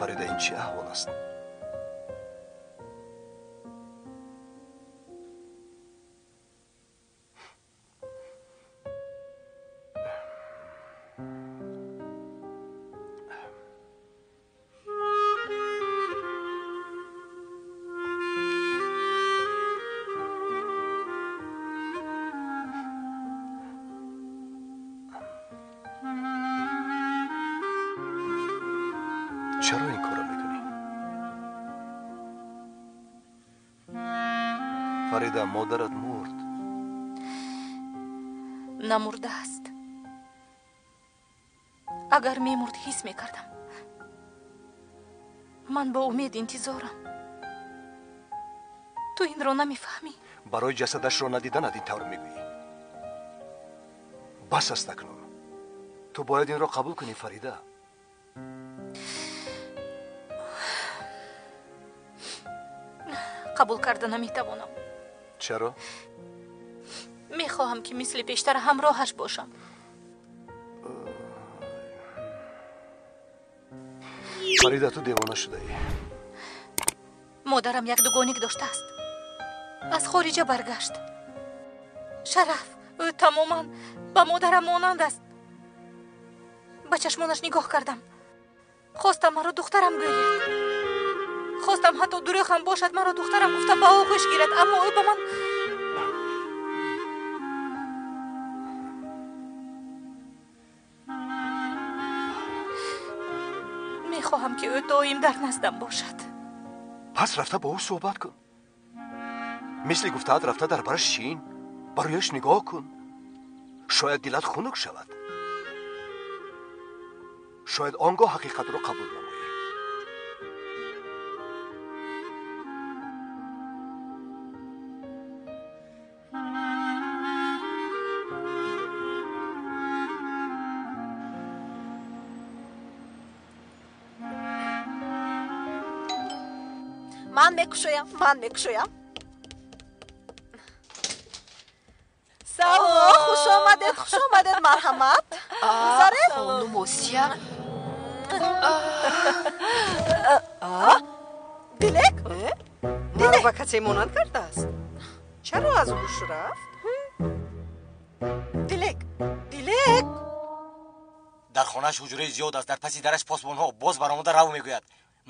Фарида, ин чӣ аҳвол аст? Чаро ин корро мекунӣ? Фарида, модарат мурд. Намурдааст. Агар мемурд, ҳис мекардам. Ман бо умед интизорам. Ту инро намефаҳмӣ. Барои ҷасадашро надиданат ин тавр мегӯӣ. Бас аст акнун. Ту бояд инро қабул кунӣ, Фарида. Қабул карда наметавонам. Чаро? Мехоҳам, ки мисли пештар ҳамроҳаш бошам. Фарида, ту девона шудаӣ. Модарам як дугоник доштааст. Аз хориҷа баргашт. Шараф, ӯ тамоман ба модарам монанд аст. Ба чашмонаш нигоҳ кардам. Хостам маро духтарам гӯяд. Хостам ҳатто дурӯғ ҳам бошад, маро духтарам гуфта ба оғӯш гирад, аммо ӯ ба ман мехоҳам, ки ӯ доим дар наздам бошад. Пас рафта бо ӯ суҳбат кун. Мисли гуфтаат, рафта дар бараш шин, ба рӯяш нигоҳ кун. Шояд дилат хунук шавад. Шояд он гоҳ ҳақиқатро қабул намоӣ. Ман мекушоям, ман мекушоям. Салом, хуш омадед, хуш омадед, марҳамат. Гузаред. Хонум Осия. Дилек? Маро ба касе монанд кардааст. Чаро аз ҳуш рафт? Дилек, Дилек. Дар хонааш ҳуҷраи зиёд аст, дар паси дараш посбонҳо боз баромада рав мегӯяд.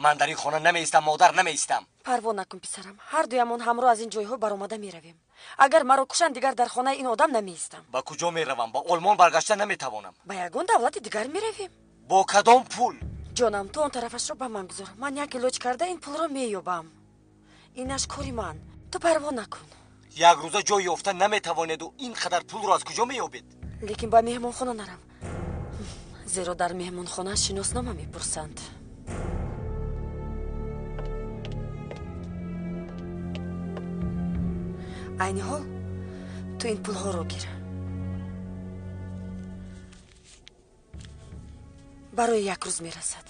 Ман дар ин хона намеистам, модар, намеистам. Парво накун, писарам. Ҳар дуямон ҳамроҳ аз ин ҷойҳо баромада меравем. Агар маро кушанд, дигар дар хонаи ин одам намеистам. Ба куҷо меравам? Ба Олмон баргашта наметавонам. Ба ягон давлати дигар меравем. Бо кадом пул? Ҷонам, ту он тарафашро ба ман гузор. Ман як илоҷ карда ин пулро меёбам. Инаш кори ман. Ту парво накун. Як рӯза ҷой ёфта наметавонеду ин қадар пулро аз куҷо меёбед? Лекин ба меҳмонхона нарав, зеро дар меҳмонхона шиноснома мепурсанд. Айни ҳол ту ин пулҳоро гир. Барои як рӯз мерасад.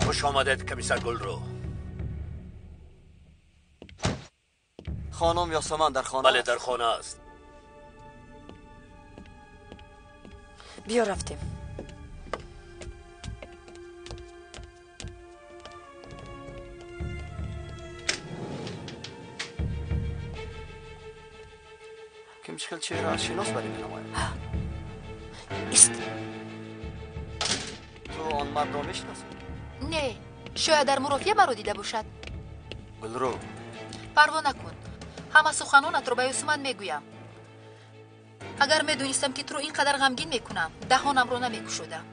Хуш омадед, комиссар Гулру. Хонум Ёсаман дар хона? Бале, дар хона аст. Биё, рафтем. Ким чӣ хел чеҳрааш шинос барӣ менамояд? Ист. Ту он мардро мешиносӣ? Не, шояд дар мурофиа маро дида бошад. Гулру, парво накун. Ҳама суханонатро ба Ёсуман мегӯям. Агар медонистам, ки туро ин қадар ғамгин мекунам, даҳонамро намекушодам.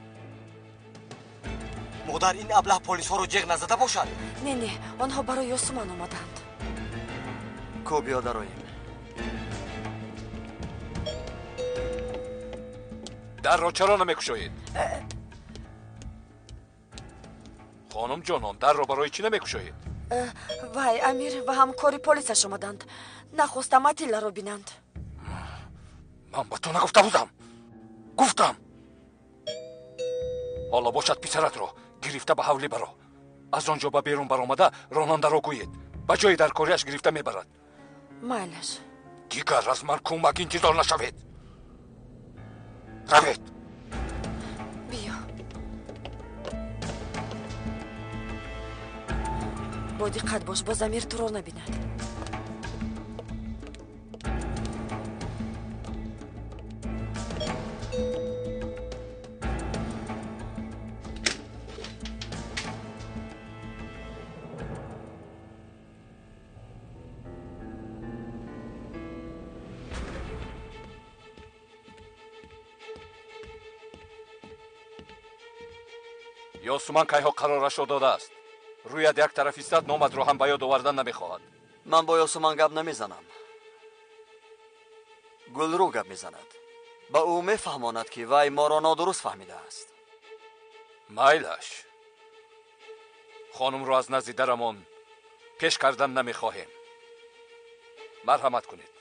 Модар, ин аблаҳ полисҳоро ҷеғ назада бошад? Не, не, онҳо барои Ёсуман омаданд. Ко, биё дароем. Дарро чаро намекушоед? Хонум ҷонон, дарро барои чӣ намекушоед? Вай, Амир ва ҳамкори полисаш омаданд. Нахостам Атилларо бинанд. Ман ба ту нагуфта будам. Гуфтам. Ҳоло бошад, писаратро гирифта ба ҳавлӣ баро. Аз он ҷо ба берун баромада ронандаро гӯед. Ба ҷои дар кориаш гирифта мебарад. Майлаш. Дигар аз ман кӯмак интизор нашавед. Равед. Биё. Бо диққат бош, боз Амир туро набинад. Ёсуман кайҳо қарорашро додааст. Рӯят як тараф истад, номатро ҳам ба ёд овардан намехоҳад. Ман бо Ёсуман гап намезанам. Гулрӯ гап мезанад. Ба ӯ мефаҳмонад, ки вай моро нодуруст фаҳмидааст. Майлаш. Хонумро аз назди дарамон пеш кардан намехоҳем. Марҳамат кунед.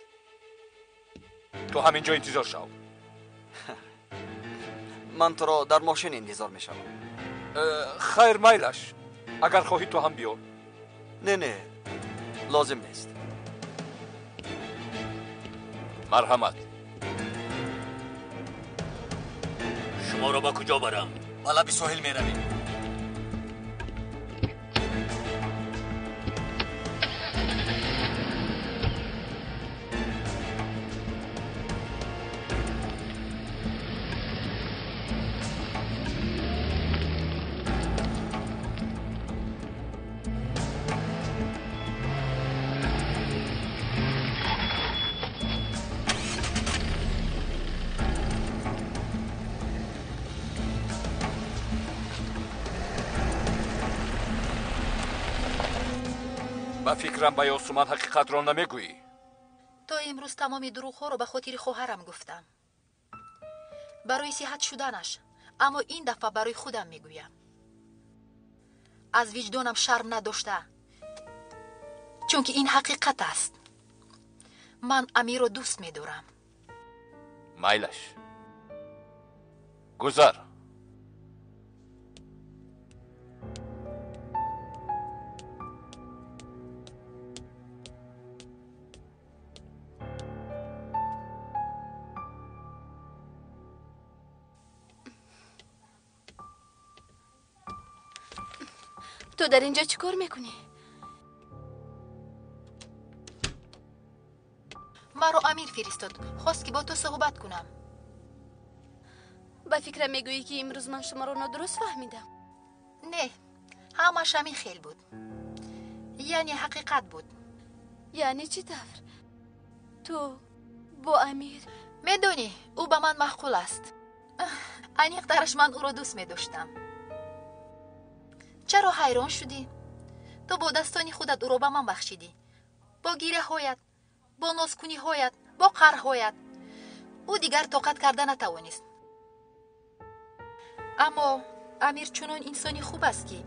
Ту ҳамин ҷо интизор шав. Ман туро дар мошин интизор мешавам. Хайр, майлаш. Агар хоҳӣ, ту ҳам биё. Не, не, лозим нест. Марҳамат. Шуморо ба куҷо барам? Ба лаби соҳил меравем. Ба фикрам, ба Ёсуман ҳақиқатро намегӯӣ. То имрӯз тамоми дурӯғҳоро ба хотири хоҳарам гуфтам, барои сиҳат шуданаш, аммо ин дафъа барои худам мегӯям. Аз виҷдонам шарм надошта, чунки ин ҳақиқат аст. Ман Амирро дӯст медорам. Майлаш, гузар. Ту дар ин ҷо чӣ кор мекунӣ? Маро Амир фиристод, хост ки бо ту суҳбат кунам. Ба фикрам, мегӯӣ, ки имрӯз ман шуморо нодуруст фаҳмидам. Не, ҳамаш ҳамин хел буд. Яъне ҳақиқат буд. Яъне чӣ тавр? Ту бо Амир? Медонӣ, ӯ ба ман маъқул аст. Аниқтараш, ман ӯро дӯст медоштам. Чаро ҳайрон шудӣ? Ту бо дастони худат ӯро ба ман бахшидӣ. Бо гиряҳоят, бо нозкуниҳоят, бо қарҳоят. Ӯ дигар тоқат карда натавонист. Аммо Амир чунон инсони хуб аст, ки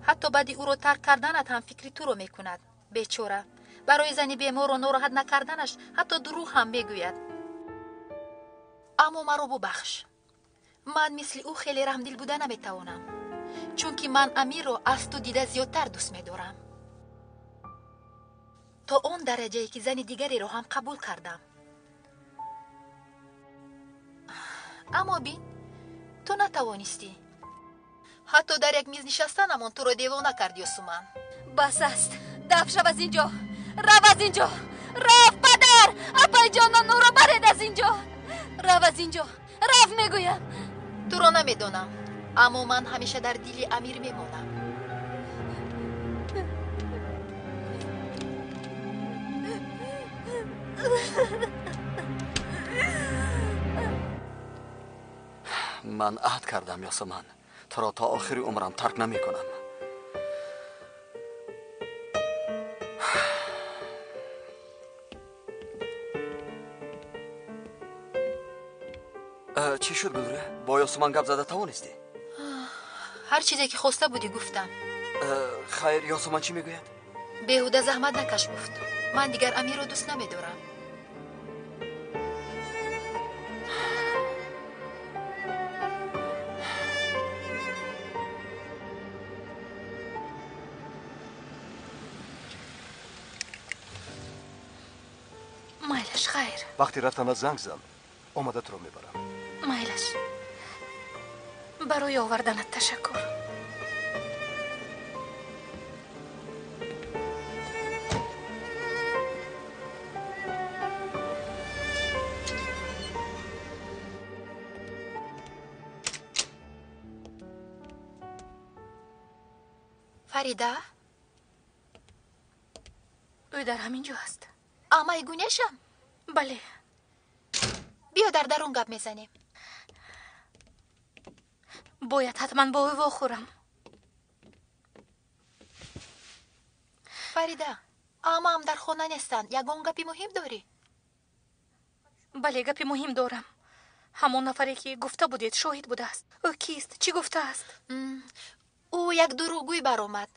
ҳатто баъди ӯро тарк карданат ҳам фикри туро мекунад. Бечора, барои зани беморро нороҳат накарданаш ҳатто дурӯғ ҳам мегӯяд. Аммо маро бубахш. Ман мисли ӯ хеле раҳмдил буда наметавонам, чунки ман Амирро аз ту дида зиёдтар дӯст медорам, то он дараҷае ки зани дигареро ҳам қабул кардам. Аммо бин, ту натавонистӣ. Ҳатто дар як миз нишастанамон туро девона кард, Ёсуман. Бас аст, даф шав аз ин ҷо. Рав аз ин ҷо. Рав, падар! Апайҷонон, ӯро баред аз ин ҷо. Рав аз ин ҷо. Рав, мегӯям. Туро намедонам, аммо ман ҳамеша дар дили Амир мемонам. Ман аҳд кардам, Ёсуман, туро то охири умрам тарк намекунам. Чӣ шуд, Гулрӯ? Бо Ёсуман гап зада тавонистӣ? Ҳар чизе ки хоста будӣ, гуфтам. Хайр, Ёсуман чӣ мегӯяд? Беҳуда заҳмат накаш, гуфт. Ман дигар Амирро дӯст намедорам. Майлаш, хайр. Вақти рафтанат занг зан, омада туро мебарам. Майлаш, барои оварданат ташаккур. Фарида? Ӯ дар ҳамин ҷо аст. Амаи Гунешам? Бале. Биё дар дарун гап мезанем. Бояд ҳатман бо ӯ вохӯрам. Фарида, амаам дар хона нестанд. Ягон гапи муҳим дорӣ? Бале, гапи муҳим дорам. Ҳамон нафаре ки гуфта будед, шоҳид будааст. Ӯ кист? Чӣ гуфтааст? Ӯ як дурӯғгӯй баромад.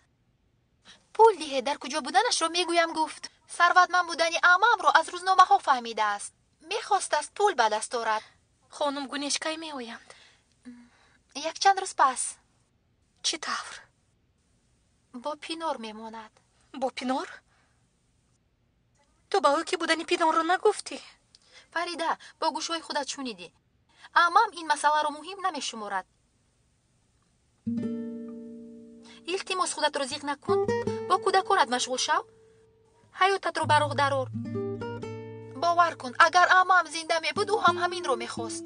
Пул диҳед, дар куҷо буданашро мегӯям гуфт. Сарватманд будани амаамро аз рӯзномаҳо фаҳмидааст. Мехостааст пул ба даст орад. Хонум Гунеш кай меоянд? Якчанд рӯз пас. Чӣ тавр? Бо Пинор мемонад. Бо Пинор? Ту ба ӯ ки будани Пинорро нагуфтӣ? Фарида, бо гӯшҳои худат шунидӣ. Амаам ин масъаларо муҳим намешуморад. Илтимос, худатро зиқ накун. Бо кӯдаконат машғул шав. Ҳаётатро ба роҳ дарор. Бовар кун, агар амаам зинда мебуд, ӯ ҳам ҳаминро мехост.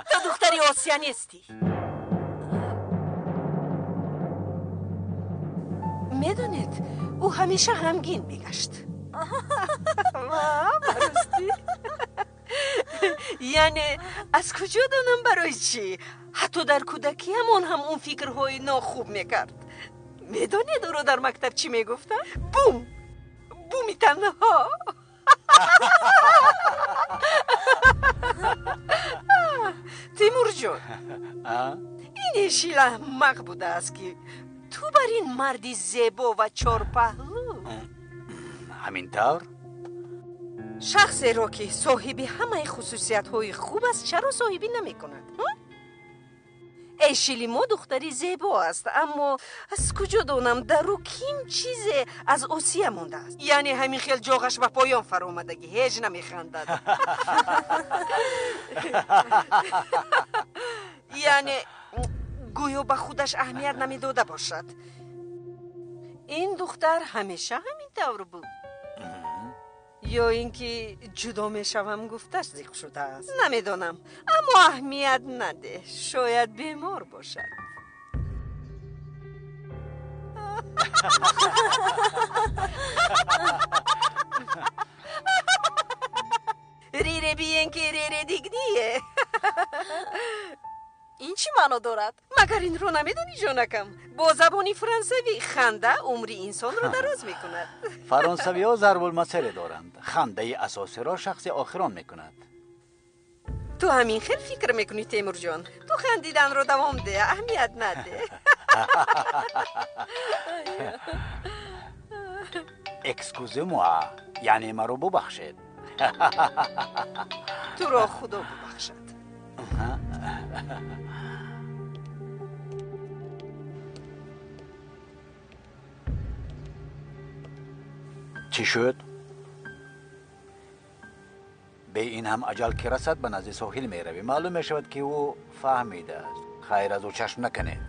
Ту духтари Осия нестӣ. Медонед, ӯ ҳамеша ғамгин мегашт. Баростӣ? Яъне аз куҷо донам барои чӣ? Ҳатто дар кӯдакиам он ҳам он фикрҳои нохуб мекард. Медонед ӯро дар мактаб чӣ мегуфтанд? Бум! Буми танҳо. Тимурҷон, ин эшил аҳмақ будааст ки ту бар ин марди зебо ва чорпаҳлӯ. Ҳамин тавр? Шахсеро ки соҳиби ҳамаи хусусиятҳои хуб аст, чаро соҳибӣ намекунад? Эшили мо духтари зебо аст, аммо аз куҷо донам дар ӯ ким чизе аз Осия мондааст. Яъне ҳамин хел ҷоғаш ба поён фаромадагӣ, ҳеҷ намехандад. Яъне гӯё ба худаш аҳамият намедода бошад. Ин духтар ҳамеша ҳамин тавр буд. Ё ин ки ҷудо мешавам гуфташ зиқ шудааст. Намедонам, аммо аҳамият надеҳ, шояд бемор бошад. Рире биен ки рере дигдие. Ин чӣ маъно дорад? Магар инро намедонӣ, ҷонакам? Бо забони франсавӣ ханда умри инсонро дароз мекунад. Фаронсавиҳо зарбулмасале доранд. Хандаи асосиро шахси охирон мекунад. Ту ҳамин хел фикр мекунӣ, Темурҷон. Ту хандиданро давом деҳ, аҳамият надеҳ. Экскузе-муа, яъне маро бубахшед. Туро Худо бубахшад. Чӣ шуд? Бе ин ҳам аҷал ки расад, ба назди соҳил меравӣ. Маълум мешавад ки ӯ фаҳмидааст. Хайр, аз ӯ чашм накунед.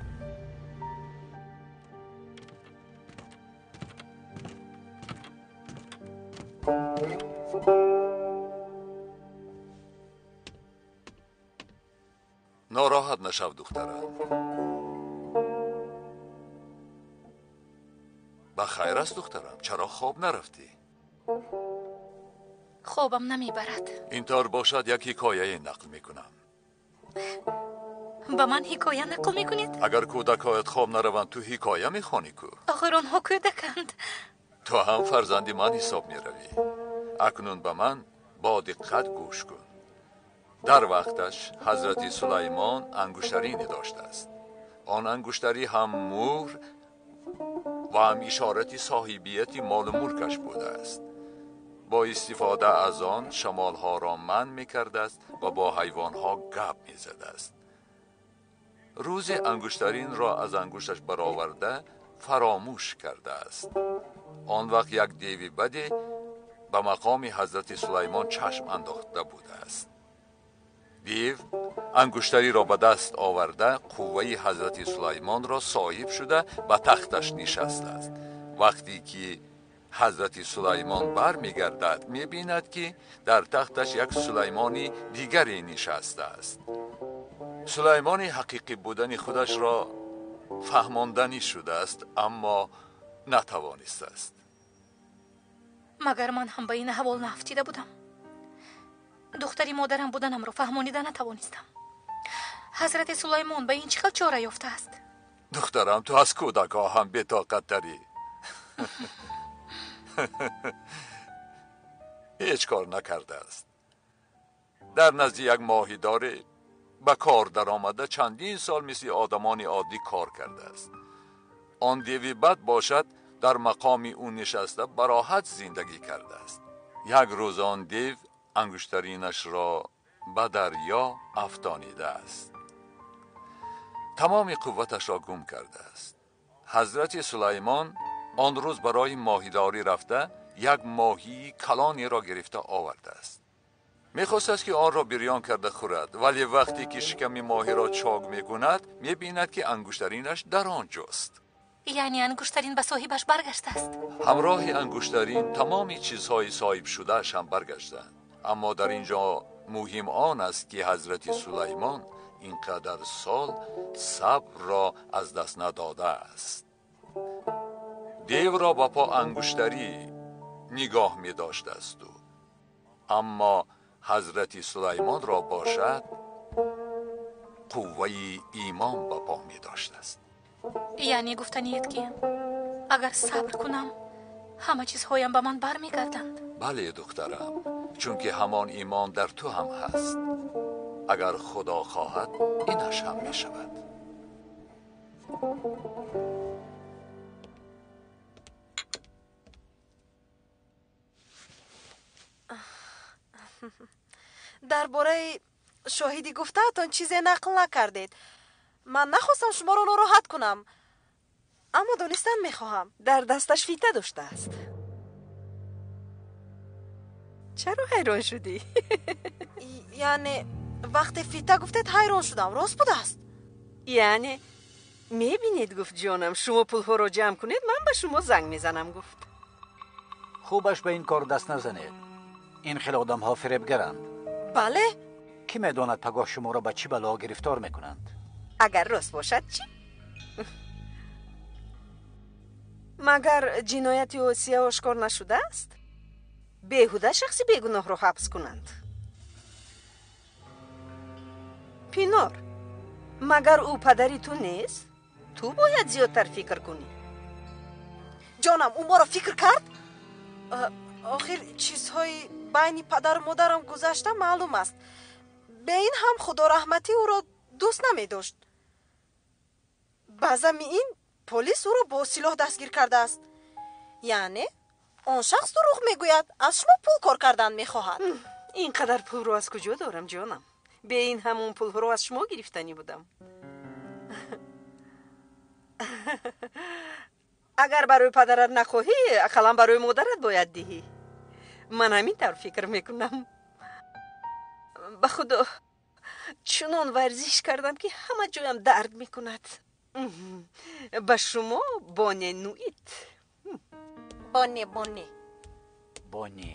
Нороҳат нашав, духтарам. Ба хайр аст, духтарам. Чаро хоб нарафтӣ? Хобам намебарад. Ин тавр бошад, як ҳикояе нақл мекунам. Ба ман ҳикоя нақл мекунед? Агар кӯдакҳоят хоб нараванд, ту ҳикоя мехонӣ ку? Охир онҳо кӯдаканд. Ту ҳам фарзанди ман ҳисоб меравӣ. Акнун ба ман бо диққат гӯш кун. Дар вақташ ҳазрати Сулаймон ангуштарине доштааст. Он ангуштарӣ ҳам мӯҳр ва ҳам ишорати соҳибияти молу мулкаш будааст. Бо истифода аз он шамолҳоро манъ мекардааст ва бо ҳайвонҳо гап мезадааст. Рӯзе ангуштаринро аз ангушташ бароварда фаромӯш кардааст. Он вақт як деви баде ба мақоми ҳазрати Сулаймон чашм андохта будааст. Дев ангуштариро ба даст оварда қувваи ҳазрати Сулаймонро соҳиб шуда ба тахташ нишастааст. Вақте ки ҳазрати Сулаймон бармегардад, мебинад, ки дар тахташ як Сулаймони дигаре нишастааст. Сулаймони ҳақиқӣ будани худашро фаҳмонданӣ шудааст, аммо натавонистааст. Магар ман ҳам ба ин аҳвол наафтида будам? Духтари модарам буданамро фаҳмонида натавонистам. Ҳазрати Сулаймон ба ин чӣ хел чора ёфтааст? Духтарам, ту аз кӯдакҳо ҳам бетоқаттарӣ. Ҳеҷ кор накардааст. Дар назди як моҳидоре ба кор даромада чандин сол мисли одамони оддӣ кор кардааст. Он деви бад бошад, дар мақоми ӯ нишаста бароҳат зиндагӣ кардааст. Як рӯз он дев ангуштаринашро ба дарё афтонидааст. Тамоми қувваташро гум кардааст. Ҳазрати Сулаймон он рӯз барои моҳидорӣ рафта як моҳии калонеро гирифта овардааст. Мехостааст, ки онро бирён карда хӯрад, вале вақте ки шиками моҳиро чок мекунад, мебинад, ки ангуштаринаш дар он ҷост. Яъне ангуштарин ба соҳибаш баргаштааст. Ҳамроҳи ангуштарин тамоми чизҳои соҳибшудааш ҳам баргаштанд. Аммо дар ин ҷо муҳим он аст, ки ҳазрати Сулаймон ин қадар сол сабрро аз даст надодааст. Девро ба по ангуштарӣ нигоҳ медоштасту, аммо ҳазрати Сулаймонро бошад қувваи имон ба по медоштааст. Яъне гуфтаниед, ки агар сабр кунам, ҳама чизҳоям ба ман бармегарданд? Бале, духтарам, чунки ҳамон имон дар ту ҳам ҳаст. Агар Худо хоҳад, инаш ҳам мешавад. Дар бораи шоҳиди гуфтаатон чизе нақл накардед. Ман нахостам шуморо нороҳат кунам, аммо донистан мехоҳам. Дар дасташ фита доштааст. Чаро ҳайрон шудӣ? Яъне вақте фита гуфтед, ҳайрон шудам. Рост будааст? Яъне мебинед, гуфт, ҷонам, шумо пулҳоро ҷамъ кунед, ман ба шумо занг мезанам, гуфт. Хубаш ба ин кор даст назанед. Ин хел одамҳо фиребгаранд. Бале? Кӣ медонад, пагоҳ шуморо ба чӣ бало гирифтор мекунанд? Агар рост бошад чӣ? Магар ҷинояти Осия ошкор нашудааст? Беҳуда шахси бегуноҳро ҳабс кунанд. Пинор, магар ӯ падари ту нест? Ту бояд зиёдтар фикр кунӣ. Ҷонам, ӯ моро фикр кард? Охир чизҳои байни падару модарам гузашта маълум аст. Бе ин ҳам Худо раҳматӣ ӯро дӯст намедошт. Ба зами ин полис ӯро бо силоҳ дастгир кардааст. Яъне он шахс дурӯғ мегӯяд, аз шумо пул кор кардан мехоҳад. Ин қадар пулро аз куҷо дорам, ҷонам? Бе ин ҳамон пулҳоро аз шумо гирифтанӣ будам. Агар барои падарат нахоҳӣ, ақаллан барои модарат бояд диҳӣ. Ман ҳамин тавр фикр мекунам. Ба Худо, чунон варзиш кардам, ки ҳама ҷоям дард мекунад. Ба шумо боне нуит. Боне, боне. Боне.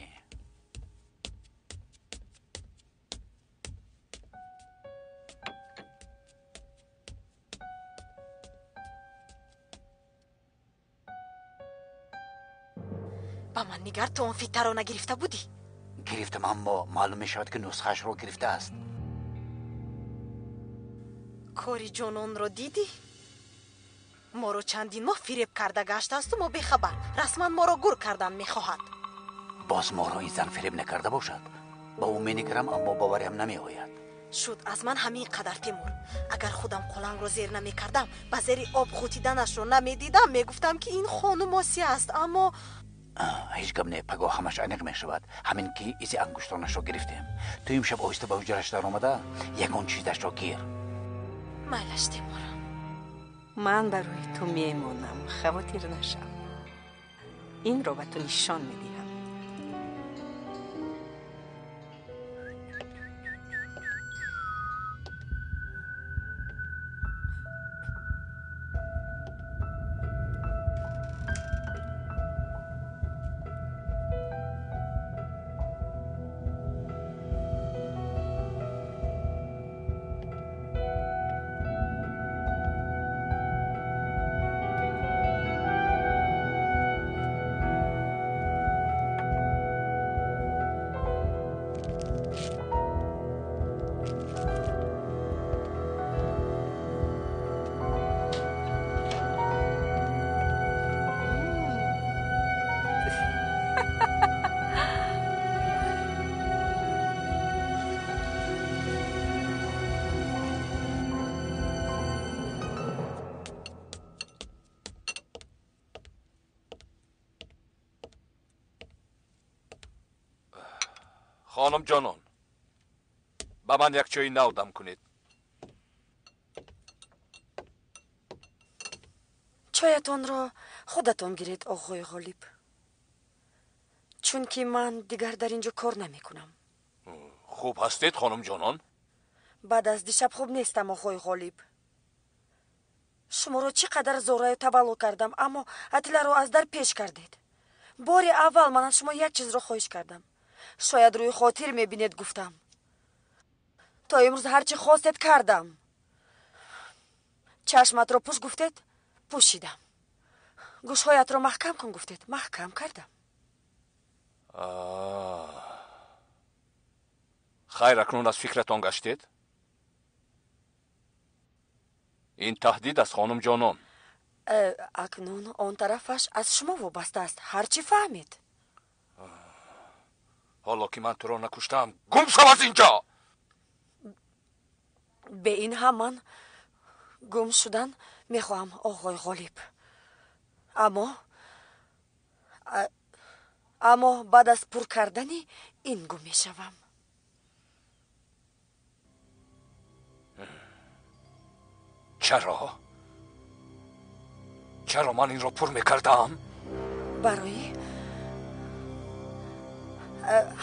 Ба ман нигар, ту он фитаро нагирифта будӣ? Гирифтам, аммо маълум мешавад, ки нусхаашро гирифтааст. Кори ҷононро дидӣ? Моро чандин моҳ фиреб карда гаштаасту мо бехабар. Расман моро гур кардан мехоҳад. Боз моро ин зан фиреб накарда бошад. Ба ӯ менигарам, аммо бовариам намеояд. Шуд аз ман ҳамин қадар, Темур. Агар худам қулангро зер намекардам, ба зери об ғутиданашро намедидам, мегуфтам, ки ин хонум Осия аст, аммо ҳеҷ гап не, пагоҳ ҳамаш аниқ мешавад. Ҳамин ки изи ангуштонашро гирифтем. Ту имшаб оҳиста ба ҳуҷраш даромада ягон чизашро гир. Майлаш, Тимурам. Ман барои ту мемонам, хавотир нашав. Инро ба ту нишон медиҳам. Хонум ҷонон, ба ман як чойи нав дам кунед. Чоятонро худатон гиред, оғои Ғолиб, чунки ман дигар дар ин ҷо кор намекунам. Хуб ҳастед, хонум ҷонон? Баъд аз дишаб хуб нестам, оғои Ғолиб. Шуморо чӣ қадар зораю тавалло кардам, аммо Атиларо аз дар пеш кардед. Бори аввал ман аз шумо як чизро хоҳиш кардам. Шояд рӯи хотир мебинед, гуфтам. То имрӯз ҳар чӣ хостед кардам. Чашматро пӯш гуфтед, пӯшидам. Гӯшҳоятро маҳкам кун гуфтед, маҳкам кардам. Хайр, акнун аз фикратон гаштед? Ин таҳдид аст, хонум ҷонон. Акнун он тарафаш аз шумо вобаста аст, ҳар чӣ фаҳмед. Ҳоло ки ман туро накуштам, гум шав аз инҷо! Бе ин ҳам ман гум шудан мехоҳам, оғои Ғолиб. Аммо баъд аз пур кардани ин гум мешавам. Чаро? Чаро ман инро пур мекардам? Барои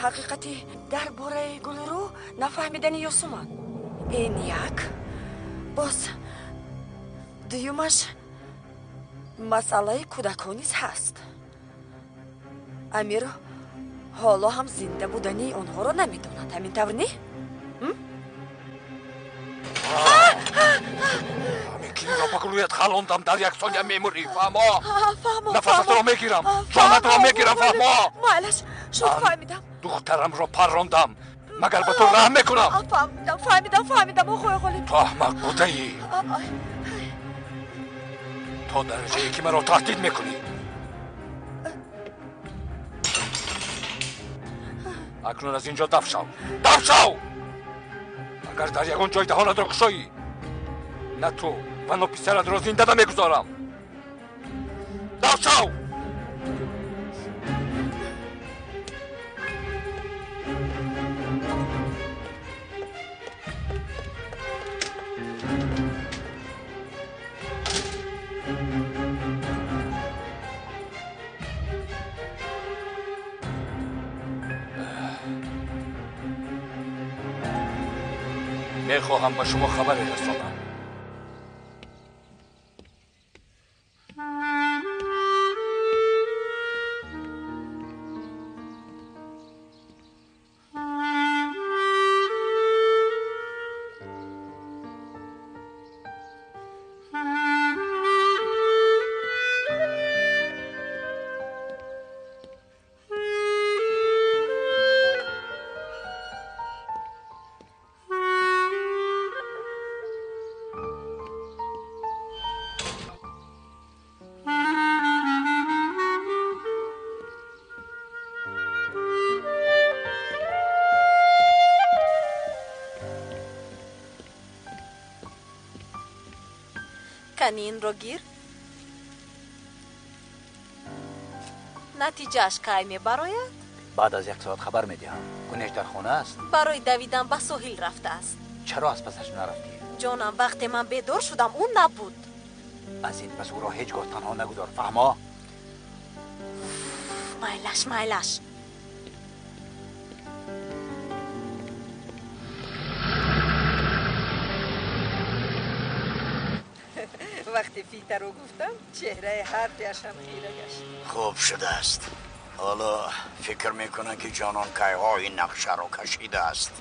ҳақиқати дар бораи Гулрӯ нафаҳмидани Ёсуман. Ин як. Боз дуюмаш масъалаи кӯдакон низ ҳаст. Амир ҳоло ҳам зинда будани онҳоро намедонад. Ҳамин тавр не? Ҳамин ки инро ба гулӯят халондам, дар як сония мемурӣ, фаҳмо? Нафасатро мегирам, ҷонатро мегирам, фаҳмо? Майлаш, шуд, фаҳмидам. Духтарамро паррондам, магар ба ту раҳм мекунам? Фаҳмидам, фаҳмидам, фаҳмидам, оғои Ғолиб. Ту аҳмақ будаӣ. То дараҷае ки маро таҳдид мекунӣ. Акнун аз ин ҷо даф шав, даф шав! Агар дар ягон ҷой даҳонатро кушоӣ, на ту ва на писаратро зинда намегузорам. Даф шав! Мехоҳам ба шумо хабаре расонам. Канинро гир. Натиҷааш кай мебарояд? Баъд аз як соат хабар медиҳам. Гунеш дар хона аст? Барои давидан ба соҳил рафтааст. Чаро аз пасаш нарафтӣ? Ҷонам, вақте ман бедор шудам, ӯ набуд. Аз ин пас ӯро ҳеҷ гоҳ танҳо нагузор, фаҳмо? Майлаш, майлаш. Вақте фитаро гуфтам, чеҳраи ҳар дуяшам хира гашт. Хуб шудааст. Ҳоло фикр мекунанд, ки Ҷонон кайҳо ин нақшаро кашидааст.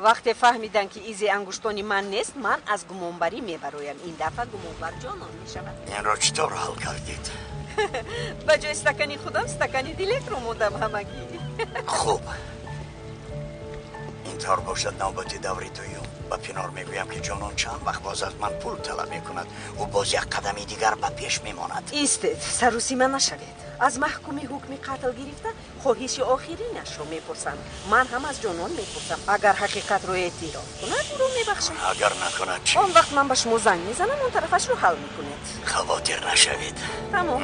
Вақте фаҳмиданд, ки изи ангуштони ман нест, ман аз гумонбарӣ мебароям. Ин дафъа гумонбар Ҷонон мешавад. Инро чӣ тавр ҳал кардед? Ба ҷои стакани худам стакани Дилекро мондам ҳамагӣ. Хуб, ин тавр бошад, навбати даври дуюм. Ба Пинор мегӯям, ки Ҷонон чанд вақт боз аз ман пул талаб мекунад. Ӯ боз як қадами дигар ба пеш мемонад. Истед, сарусима нашавед. Аз маҳкуми ҳукми қатл гирифта хоҳиши охиринашро мепурсам. Ман ҳам аз Ҷонон мепурсам. Агар ҳақиқатро эътироф кунад, ӯро мебахшам. Агар накунад чӣ? Он вақт ман ба шумо занг мезанам, он тарафашро ҳал мекунед. Хавотир нашавед. Тамом.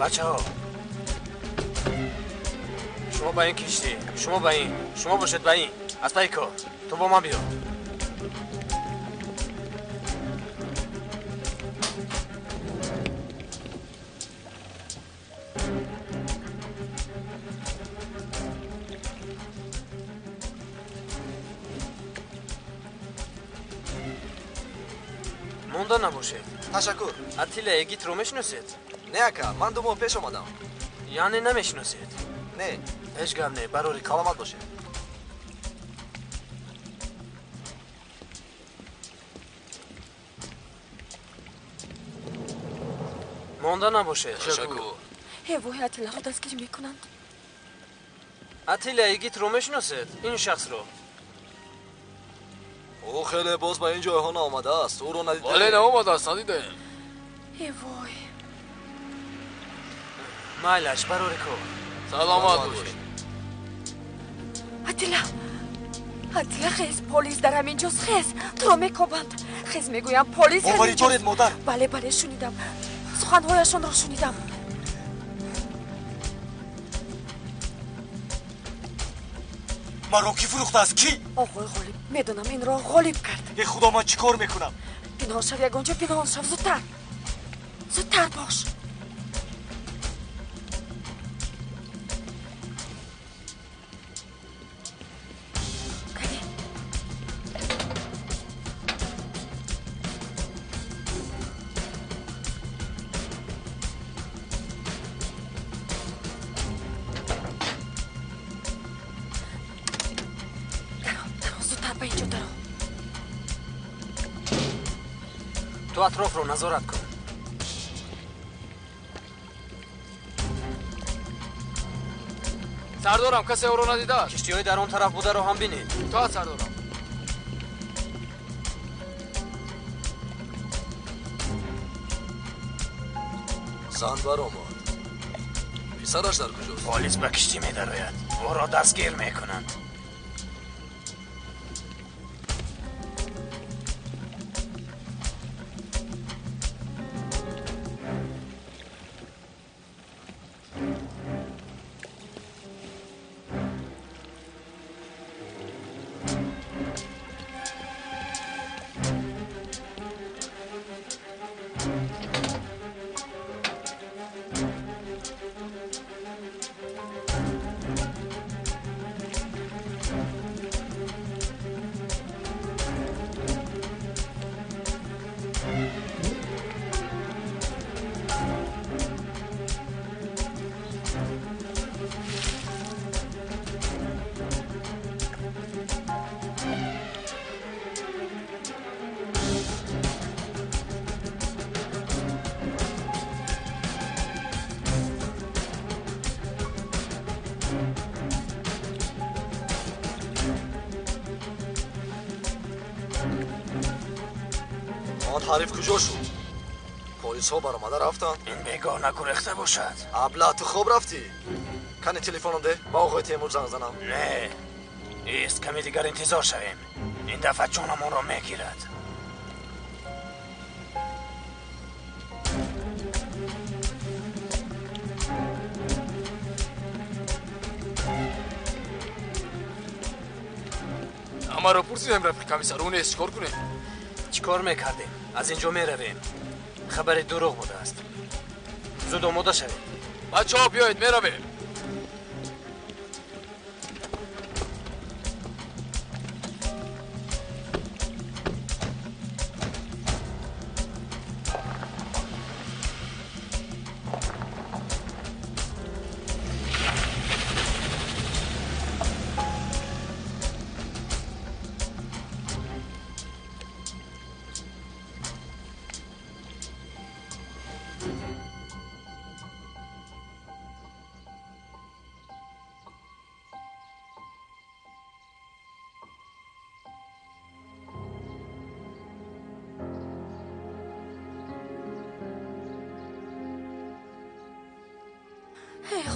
Бачаҳо, шумо ба ин киштӣ, шумо ба ин, шумо бошед ба ин. Аз пайи кор, ту бо ман биё. Монда набошед. Ташаккур. Атилла Эгитро мешиносед? Не, ака, ман 2 моҳ пеш омадам. Яъне намешиносед? Не. Ҳеҷ гап не, барори кор. Саломат бошед. Монда набошед. Ташаккур. Э вой, Атилларо дастгирӣ мекунанд. Атилла Эгитро мешиносед? Ин шахсро? Ӯ хеле боз ба ин ҷойҳо наомадааст. Ӯро надидаем. Вале наомадааст, надидаем. Э вой. Майлаш, барори кор. Саломат бошед. Атилла, Атилла, хез, полис дар ҳамин ҷост, хез, туро мекобанд. Хез, мегӯям, полис Боварӣ доред, модар? Бале, бале, шунидам. Суханҳояшонро шунидам. Маро кӣ фурӯхтааст? Кӣ? Оғои Ғолиб, медонам, инро Ғолиб кард. Э худо, ман чӣ кор мекунам? Пинҳон шав, ягон ҷо пинҳон шав, зудтар. Зудтар бош. Ту атрофро назорат кун. Сардорам, касе ӯро надидааст? Киштиҳои дар он тараф бударо ҳам бинед. Итоат, сардорам. Зан баромад. Писараш дар куҷост? Полис ба киштӣ медарояд. Ӯро дастгир мекунанд. Он ҳариф куҷо шуд? Полисҳо баромада рафтанд. Ин бегоҳ нагурехта бошад. Абла, ту хоб рафтӣ? Кани телефоном де, ба оғои Темур занг занам. Не, ист, каме дигар интизор шавем. Ин дафъа ҷонамонро мегирад. Ҳамаро пурсидем, рафиқ комиссар, ӯ нест, чӣ кор кунем? Чӣ кор мекардем? Аз ин ҷо меравем. Хабари дурӯғ будааст. Зуд омода шавед. Бачаҳо, биёед, меравем.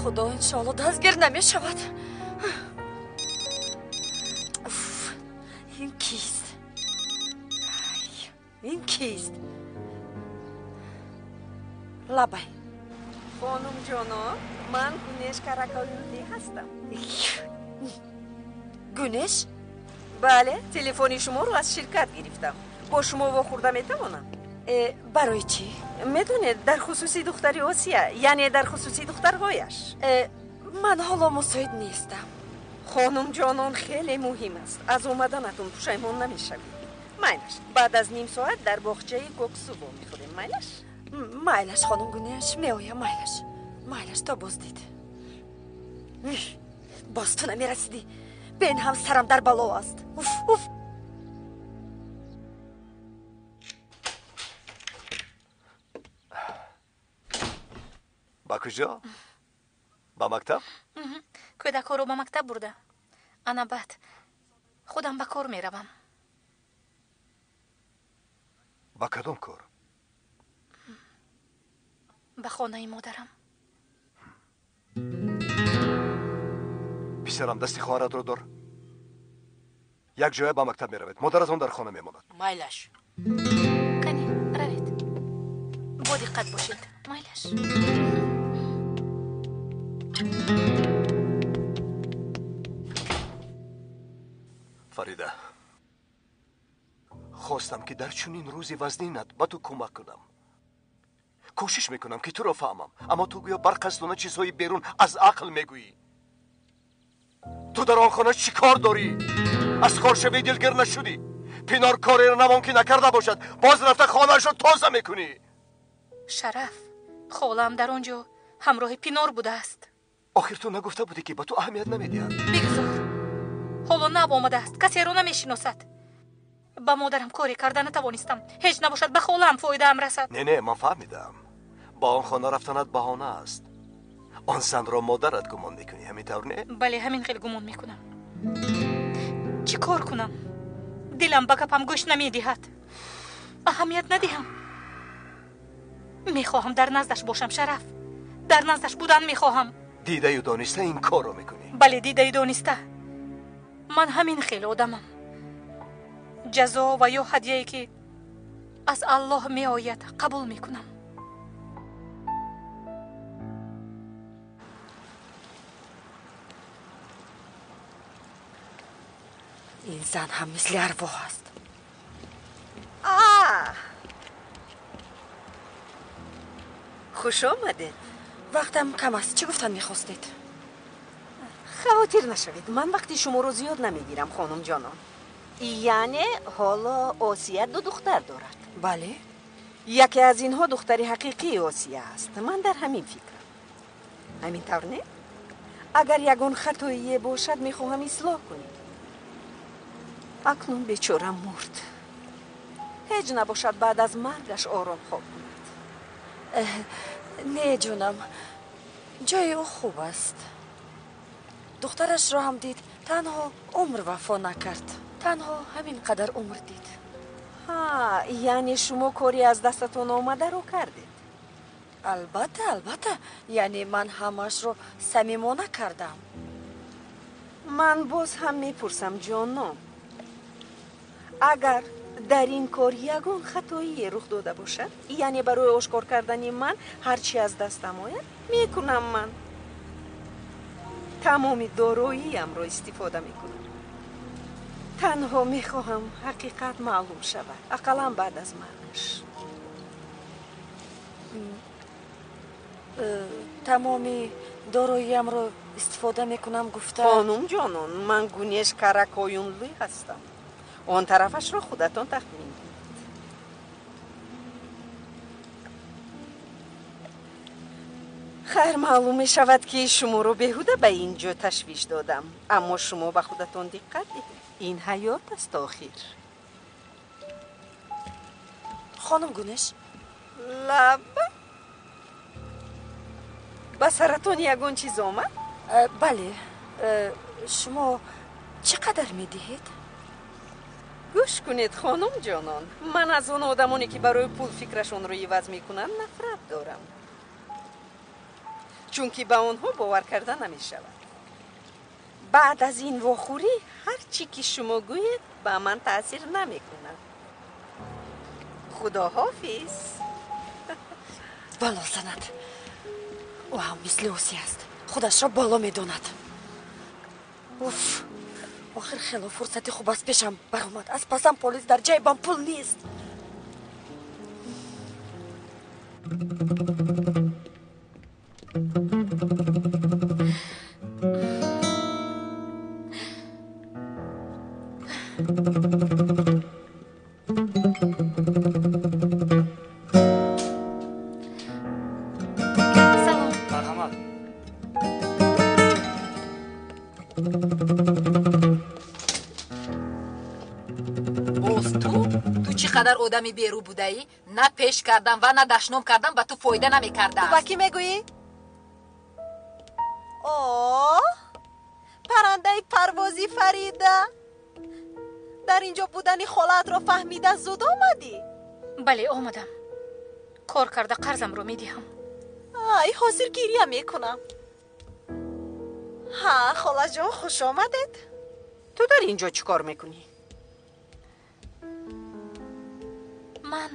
Худо, иншоалло дастгир намешавад. Ин кист? Ин кист? Лабай. Хонум ҷоно, ман Гунеш Каракоюнли ҳастам. Гунеш? Бале, телефони шуморо аз ширкат гирифтам. Бо шумо вохӯрда метавонам? Барои чӣ? Медонед, дар хусуси духтари Осия, яъне дар хусуси духтарҳояш. Ман ҳоло мусоид нестам. Хонум ҷонон, хеле муҳим аст. Аз омаданатон пушаймон намешавед. Майлаш, баъд аз ним соат дар боғчаи Коксу вомехӯрем. Майлаш? Майлаш, хонум Гунеш, меоям, майлаш. Майлаш, то боздид. Боз ту намерасидӣ. Бен ҳам сарам дар бало аст. Уф, уф. Ба куҷо? Ба мактаб? Кӯдакҳоро ба мактаб бурда. Ана баъд худам ба кор меравам. Ба кадом кор? Ба хонаи модарам. Писарам, дасти хоҳаратро дор. Як ҷоя ба мактаб меравед. Модаратон дар хона мемонад. Майлаш. Кани, равед. Бо диққат бошед. Майлаш. Фарида, хостам ки дар чунин рӯзи вазнинат ба ту кӯмак кунам. Кӯшиш мекунам ки туро фаҳмам, аммо ту гӯё барқасдона чизҳои берун аз ақл мегӯӣ. Ту дар он хона чӣ кор дорӣ? Аз хоршавӣ дилгир нашудӣ? Пинор кореро намон ки накарда бошад, боз рафта хонаашро тоза мекунӣ. Шараф, холаам дар он ҷо ҳамроҳи Пинор будааст. Охир ту нагуфта будӣ ки ба ту аҳамият намедиҳад. Бигзор. Ҳоло нав омадааст, касеро намешиносад. Ба модарам коре карда натавонистам. Ҳеҷ набошад, ба холаам фоидаам расад. Не, не, ман фаҳмидам. Ба он хона рафтанат баҳона аст. Он занро модарат гумон мекунӣ, ҳамин тавр не? Бале, ҳамин хел гумон мекунам. Чӣ кор кунам? Дилам ба гапам гӯш намедиҳад. Аҳамият надиҳам. Мехоҳам дар наздаш бошам, Шараф. Дар наздаш будан мехоҳам. Дидаю дониста ин корро мекунӣ? Бале, дидаю дониста. Ман ҳамин хел одамам. Ҷазо ва ё ҳадияе ки аз Аллоҳ меояд, қабул мекунам. Ин зан ҳам мисли арвоҳ аст. Хуш омадед. Вақтам кам аст. Чӣ гуфтан мехостед? Хавотир нашавед, ман вақти шуморо зиёд намегирам, хонум ҷонон. Яъне ҳоло Осия ду духтар дорад. Бале. Яке аз инҳо духтари ҳақиқии Осия аст. Ман дар ҳамин фикрам. Ҳамин тавр не? Агар ягон хатоие бошад, мехоҳам ислоҳ кунем. Акнун бечора мурд. Ҳеҷ набошад, баъд аз маргаш ором хоб кунад. Не, ҷонам, ҷои ӯ хуб аст. Духтарашро ҳам дид, танҳо умр вафо накард. Танҳо ҳамин қадар умр дид. Ҳа, яъне шумо кори аз дастатон омадаро кардед? Албатта, албатта, яъне ман ҳамаашро самимона кардам. Ман боз ҳам мепурсам, ҷонон, агар дар ин кор ягон хатоие рух дода бошад, яъне барои ошкор кардани ман ҳар чи аз дастам ояд мекунам. Ман тамоми дороиамро истифода мекунам. Танҳо мехоҳам ҳақиқат маълум шавад, ақаллан баъд аз маргаш. Тамоми дороиамро истифода мекунам гуфта? Хонум ҷонон, ман Гунеш Каракоюнлӣ ҳастам. Он тарафашро худатон тахмин кунед. Хайр, маълум мешавад, ки шуморо беҳуда ба ин ҷо ташвиш додам, аммо шумо ба худатон диққат диҳед. Ин ҳаёт аст охир. Хонум Гунеш, лаб ба саратон ягон чиз омад? Бале. Шумо чӣ қадар медиҳед? Гӯш кунед, хонум ҷонон, ман аз он одамоне, ки барои пул фикрашонро иваз мекунанд, нафрат дорам, чунки ба онҳо бовар карда намешавад. Баъд аз ин вохӯрӣ ҳар чӣ ки шумо гӯед ба ман таъсир намекунад. Худоҳофиз. Бало занад. Ӯ ҳам мисли Оси аст, худашро боло медонад. Уф, охир хело фурсати хуб аз пешам баромад. Аз пасам полис, дар ҷайбам пул нест. Салом. Марҳамат. Боз ту? Ту чӣ қадар одами берӯ будаӣ? На пеш кардан ва на дашном кардан ба ту фоида намекардааст. Ту ба кӣ мегӯӣ? О, паррандаи парвозӣ Фарида, дар ин ҷо будани холаатро фаҳмида зуд омадӣ? Бале, омадам. Кор карда қарзамро медиҳам. Ай, ҳозир гиря мекунам. Ҳа, холаҷон, хуш омадед. Ту дар ин ҷо чӣ кор мекунӣ? Ман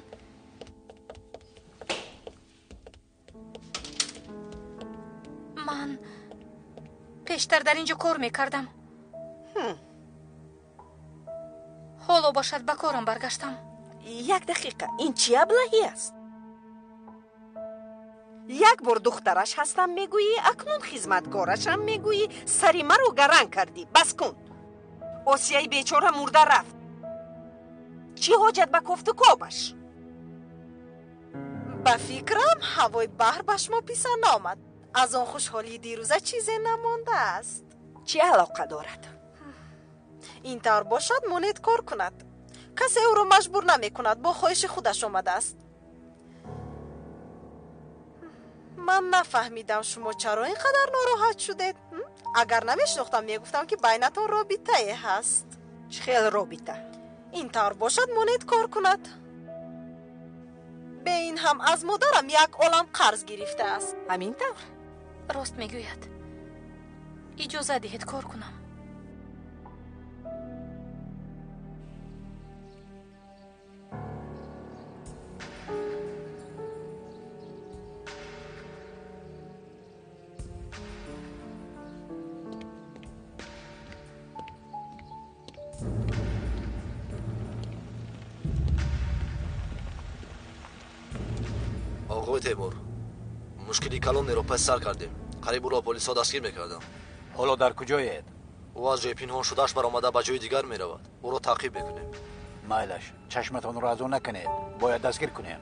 пештар дар ин ҷо кор мекардам. Ҳоло бошад ба корам баргаштам. Як дақиқа, ин чӣ аблаҳӣ аст? Як бор духтараш ҳастам мегӯӣ, акнун хизматгорашам мегӯӣ. Сари маро гаранг кардӣ. Бас кун. Осияи бечора мурда рафт. Чӣ ҳоҷат ба кофту кобаш? Ба фикрам, ҳавои баҳр ба шумо писанд наомад. Аз он хушҳолии дирӯза чизе намондааст. Чӣ алоқа дорад? Ин тавр бошад, монед кор кунад. Касе ӯро маҷбур намекунад, бо хоҳиши худаш омадааст. Ман нафаҳмидам, шумо чаро ин қадар нороҳат шудед? Агар намешинохтам, мегуфтам, ки байнатон робитае ҳаст. Чӣ хел робита? Ин тавр бошад, монед кор кунад. Бе ин ҳам аз модарам як олам қарз гирифтааст. Ҳамин тавр? Рост мегӯяд. Иҷоза диҳед кор кунам. Оғои Темур, мушкили калонеро пас сар кардем. Қариб ӯро полисҳо дастгир мекарданд. Ҳоло дар куҷоед? Ӯ аз ҷои пинҳон шудааш баромада ба ҷои дигар меравад. Ӯро таъқиб мекунем. Майлаш, чашматонро аз ӯ накунед. Бояд дастгир кунем.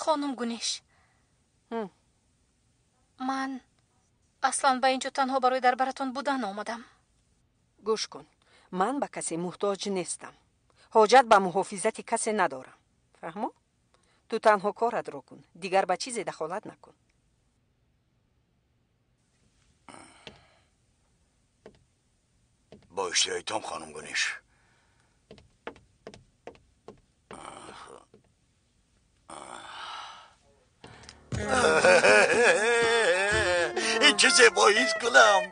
Хонум Гунеш, ман аслан ба ин ҷо танҳо барои дар баратон будан омадам. Гӯш кун, ман ба касе муҳтоҷ нестам, ҳоҷат ба муҳофизати касе надорам. Фаҳмо? Ту танҳо коратро кун, дигар ба чизе дахолат накун. Бо иштиҳои том, хонум Гунеш. Ин чӣ зебоист, гулам!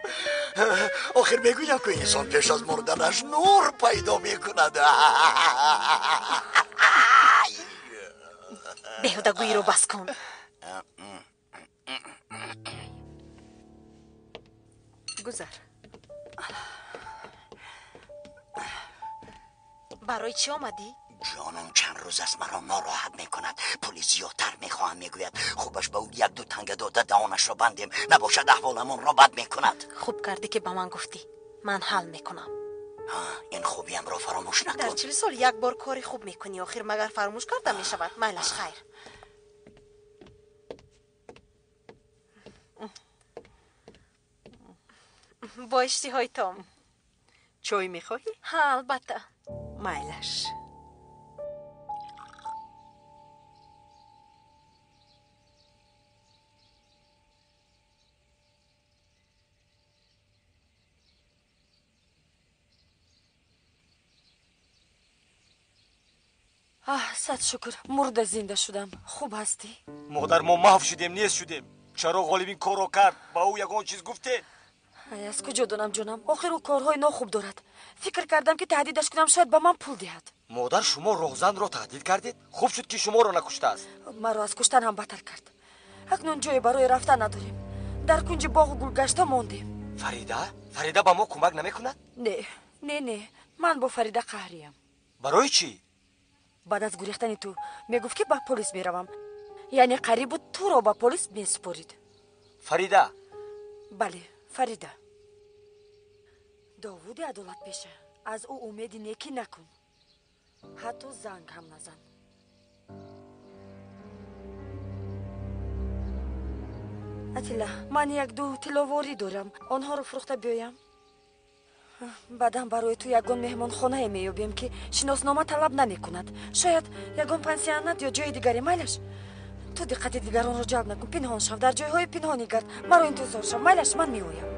Охир мегӯям, ки инсон пеш аз мурданаш нур пайдо мекунад. Беҳудагӯиро бас кун. Гузар. Барои чӣ омадӣ? Ҷонам чанд рӯз аст маро нороҳат мекунад. Пули зиёдтар мехоҳам, мегӯяд. Хубаш ба ӯ як-ду танга дода даҳонашро бандем, набошад аҳволамонро бад мекунад. Хуб кардӣ, ки ба ман гуфтӣ. Ман ҳал мекунам. Ин хубиямро фаромӯш накун. Дар 40 сол як бор кори хуб мекунӣ, охир магар фаромӯш карда мешавад? Майлаш, хайр. Бо иштиҳои том. Чой мехоҳӣ? Ҳа, албатта. Майлаш. Аҳ, сад шукр, мурда зинда шудам. Хуб ҳастӣ? Модар, мо маҳв шудем, нест шудем. Чаро Ғолиб ин корро кард? Ба ӯ ягон чиз гуфте? Ай, аз куҷо донам, ҷонам? Охир ӯ корҳои нохуб дорад. Фикр кардам, ки таҳдидаш кунам, шояд ба ман пул диҳад. Модар, шумо роҳзанро таҳдид кардед? Хуб шуд, ки шуморо накуштааст. Маро аз куштан ҳам баттар кард. Акнун ҷое барои рафтан надорем. Дар кунҷи боғу гулгашта мондем. Фарида? Фарида ба мо кӯмак намекунад? Не, не, не, ман бо Фарида қаҳриям. Барои чӣ? Баъд аз гурехтани ту мегуфт, ки ба полис меравам, яъне қарибу туро ба полис месупорид. Фарида? Бале, Фарида. Довуди адолатпеша, аз ӯ умеди некӣ накун, ҳатто занг ҳам назан. Атилла, ман як-ду тилловорӣ дорам, онҳоро фурӯхта биёям. Баъдан барои ту ягон меҳмонхонае меёбем, ки шиноснома талаб намекунад. Шояд ягон пансионат ё ҷои дигаре. Майлаш, ту диққати дигаронро ҷалб накун, пинҳон шав, дар ҷойҳои пинҳонӣ гард, маро интизор шав. Майлаш, ман меоям.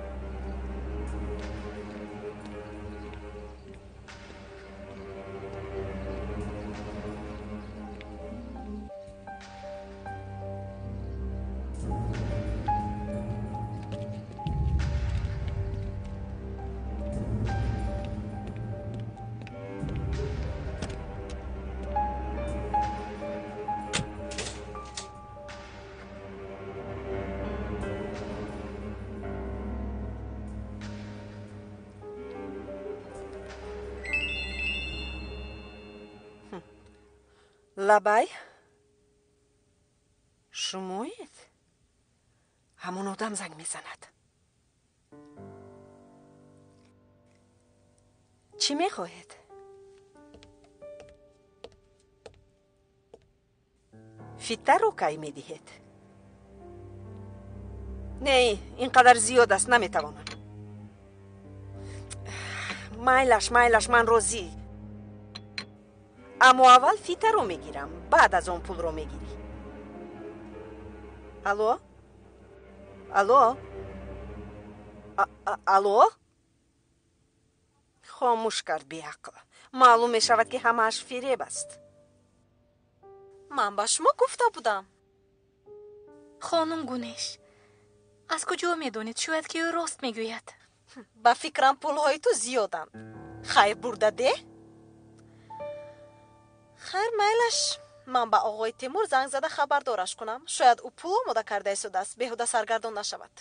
Лабай, шумоед? Ҳамон одам занг мезанад. Чӣ мехоҳед? Фитаро кай медиҳед? Не, ин қадар зиёд аст, наметавонам. Майлаш, майлаш, ман розӣ. Аммо аввал фитаро мегирам, баъд аз он пулро мегирӣ. Алло? Алло? Алло? Хомӯш кард беақл. Маълум мешавад, ки ҳамааш фиреб аст. Ман ба шумо гуфта будам. Хонум Гунеш, аз куҷо медонед? Шояд ки ӯ рост мегӯяд. Ба фикрам, пулҳои ту зиёданд. Хайр, бурда деҳ. Хайр, майлаш, ман ба оғои Темур занг зада хабардораш кунам. Шояд ӯ пул омода карда истодааст, беҳуда саргардон нашавад.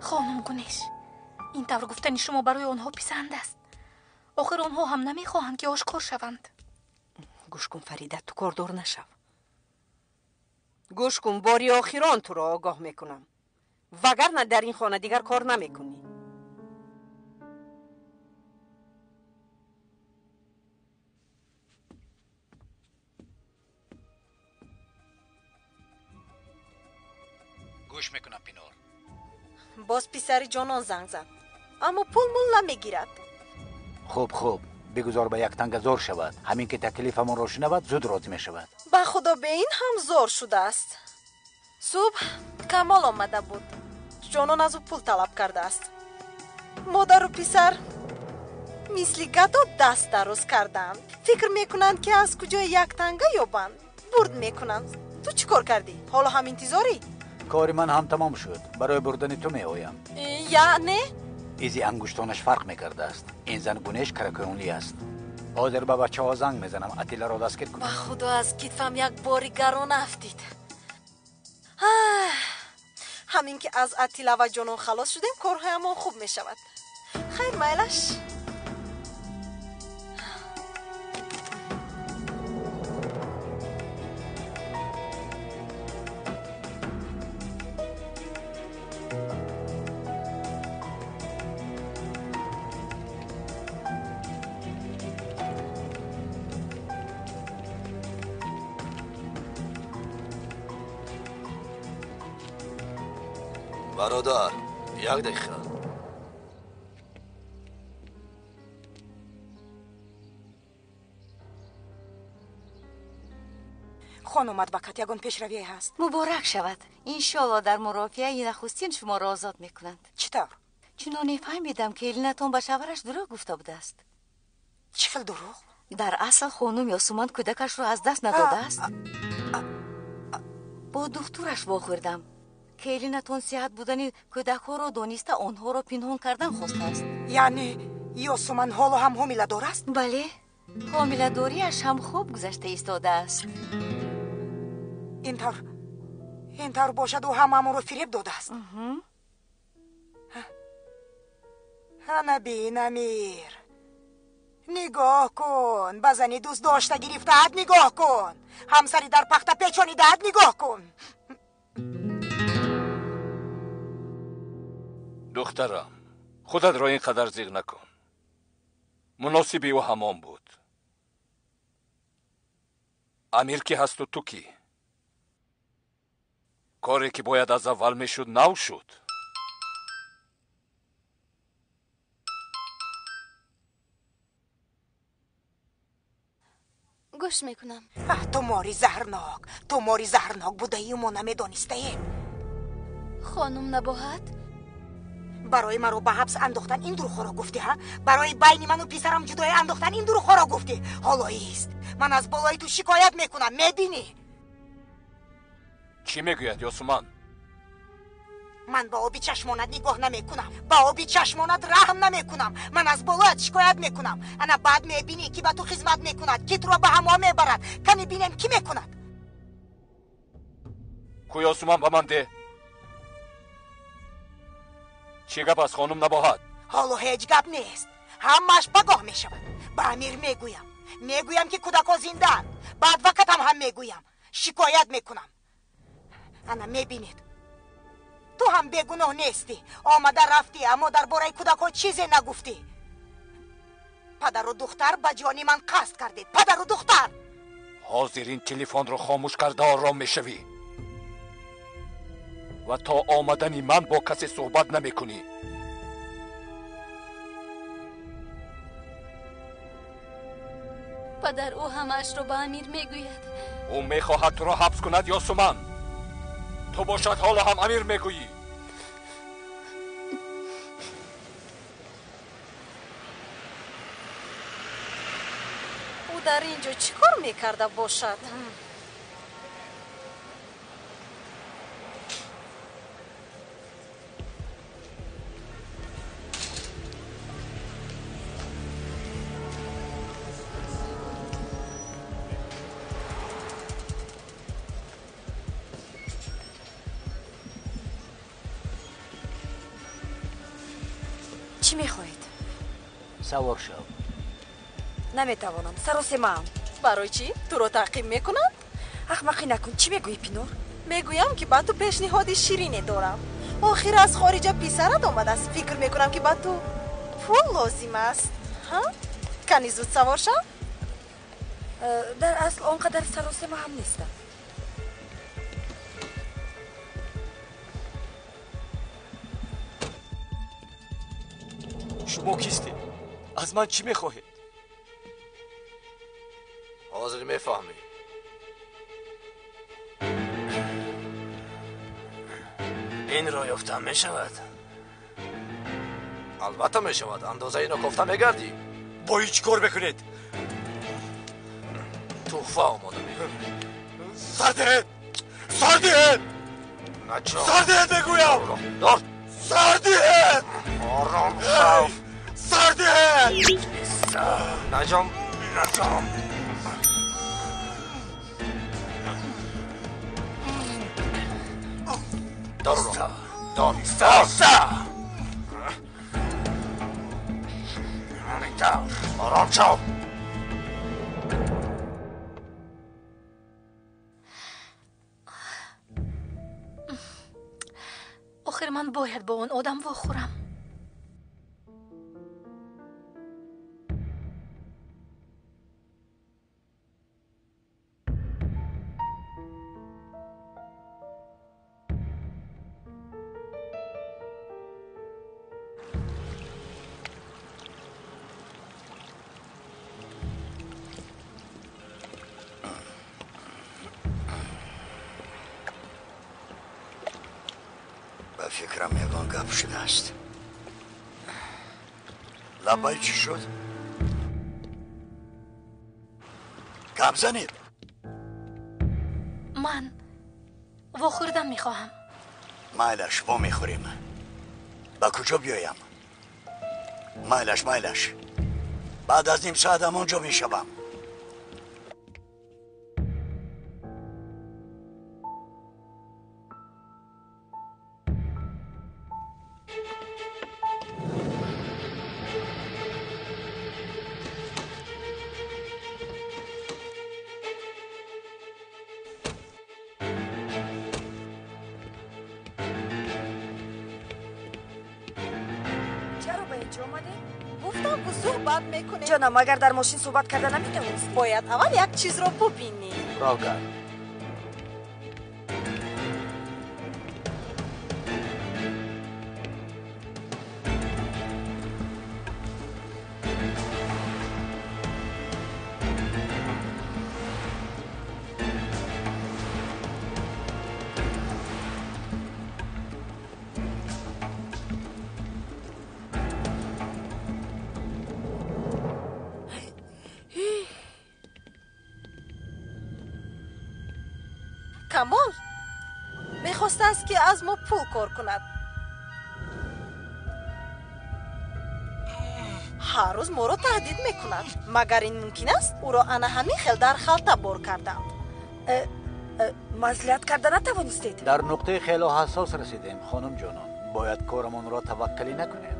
Хонум Гунеш, ин тавр гуфтани шумо барои онҳо писанд аст. Охир онҳо ҳам намехоҳанд, ки ошкор шаванд. Гӯш кун, Фарида, ту кордор нашав. Гӯш кун, бори охирон туро огоҳ мекунам, вагарна дар ин хона дигар кор намекунӣ. Гӯш мекунам, Пинор. Боз писари Ҷонон занг зад, аммо пул мул намегирад. Хуб, хуб, бигузор ба як танга зор шавад. Ҳамин ки таклифамонро шунавад, зуд розӣ мешавад. Ба худо, бе ин ҳам зор шудааст. Субҳ Камол омада буд. Ҷонон аз ӯ пул талаб кардааст. Модару писар мисли гадо даст дароз карданд. Фикр мекунанд, ки аз куҷои як танга ёбанд. Бурд мекунанд. Ту чӣ кор кардӣ? Ҳоло ҳам интизорӣ? Кори ман ҳам тамом шуд. Барои бурдани ту меоям. Яъне? Изи ангуштонаш фарқ мекардааст. Ин зан гунеш Каракоюнли аст. Ҳозир ба бачаҳо занг мезанам, Атиларо дастгир кун. Ба худо, аз китфам як бори гарон афтид. Ҳамин ки аз Атила ва Ҷонон халос шудем, корҳоямон хуб мешавад. Хайр, майлаш. Бародар, як дақиқа. Хонум адвокат, ягон пешравие ҳаст? Муборак шавад. Иншоалло, дар мурофиаи нахустин шуморо озод мекунанд. Чӣ тавр? Чуноне фаҳмидам, ки Элинатон ба шавҳараш дурӯғ гуфта будааст. Чӣ хел дурӯғ? Дар асл хонум Ёсуман кӯдакашро аз даст надодааст. Бо духтураш вохӯрдам. Ки Элинатон сиҳат будани кӯдакҳоро дониста, онҳоро пинҳон кардан хостааст. Яъне Ёсуман ҳоло ҳам ҳомиладор аст? Бале, ҳомиладориаш ҳам хуб гузашта истодааст. Ин тавр бошад, ӯ ҳамаамонро фиреб додааст. Ана бин, Амир, нигоҳ кун, ба зани дӯст дошта гирифтаат нигоҳ кун, ҳамсари дар пахта печонидаат нигоҳ кун. Духтарам, худатро ин қадар зиғ накун. Муносиби ӯ ҳамон буд. Амир ки ҳасту ту кӣ? Коре ки бояд аз аввал мешуд, нав шуд. Гӯш мекунам. Ту мори заҳрнок, ту мори заҳрнок будаию мо намедонистаем. Хонум Набоҳат? Барои маро ба ҳабс андохтан ин дурӯғҳоро гуфтӣ, ҳа? Барои байни ману писарам ҷудоӣ андохтан ин дурӯғҳоро гуфтӣ. Ҳоло ист, ман аз болои ту шикоят мекунам, мебинӣ? Чӣ мегӯяд Ёсуман? Ман ба оби чашмонат нигоҳ намекунам, ба оби чашмонат раҳм намекунам. Ман аз болоят шикоят мекунам. Ана баъд мебинӣ, ки ба ту хизмат мекунад, ки туро ба ҳамо мебарад. Кани бинем, кӣ мекунад? Ку Ёсуман, ба ман де. Чӣ гап аст, хонум Набоҳат? Ҳоло ҳеҷ гап нест, ҳамааш пагоҳ мешавад. Ба Амир мегӯям, мегӯям, ки кӯдакҳо зиндаанд. Ба адвокатам ҳам мегӯям, шикоят мекунам. Ана мебинед, ту ҳам бегуноҳ нестӣ. Омада рафтӣ, аммо дар бораи кӯдакҳо чизе нагуфтӣ. Падару духтар ба ҷони ман қасд кардед, падару духтар. Ҳозир ин телефонро хомӯш карда ором мешавӣ ва то омадани ман бо касе суҳбат намекунӣ. Падар, ӯ ҳамаашро ба Амир мегӯяд. Ӯ мехоҳад туро ҳабс кунад, Ёсуман. Ту бошад ҳоло ҳам Амир мегӯӣ. Ӯ дар ин ҷо чӣ кор мекарда бошад? Чӣ мехоҳед? Савор шав. Наметавонам, саросемаам. Барои чӣ? Туро таъқиб мекунанд? Ахмақӣ накун. Чӣ мегӯӣ, Пинор? Мегӯям, ки ба ту пешниҳоди ширине дорам. Охир аз хориҷа писарат омадааст. Фикр мекунам, ки ба ту пул лозим аст. Ҳа? Кани зуд савор шав. Дар асл он қадар саросема ҳам нестам. Шумо кистед? Аз ман чӣ мехоҳед? Ҳозир мефаҳмӣ. Инро ёфта мешавад? Албатта мешавад. Андозаи ино кофта мегардӣ. Бо ин чӣ кор мекунед? Туҳфа омода мекунем. Сар диҳед! Сар диҳед! Сар диҳед мегӯям! Дор! Сар диҳед! Ором шав! Сар диҳед! Наҷом! Наҷом! Дор! Дор! Сар! Ором шав! Охир ман бояд бо он одам вохӯрам. Фикрам ягон гап шудааст. Лабай чӣ шуд? Гап занед. Ман вохӯрдан мехоҳам. Майлаш, во мехӯрем. Ба куҷо биёям? Майлаш, майлаш. Баъд аз ним соат ҳамон ҷо мешавам. Ҷонам, агар дар мошин суҳбат карда наметавонистӣ. Бояд аввал як чизро бубинӣ. Рогар. Камол мехостааст, ки аз мо пул кор кунад. Ҳар рӯз моро таҳдид мекунад. Магар ин мумкин аст? Ӯро ана ҳамин хел дар халта бор карданд. Маслиҳат карда натавонистед? Дар нуқтаи хело ҳассос расидем, хонум ҷонон. Бояд корамонро таваккалӣ накунем.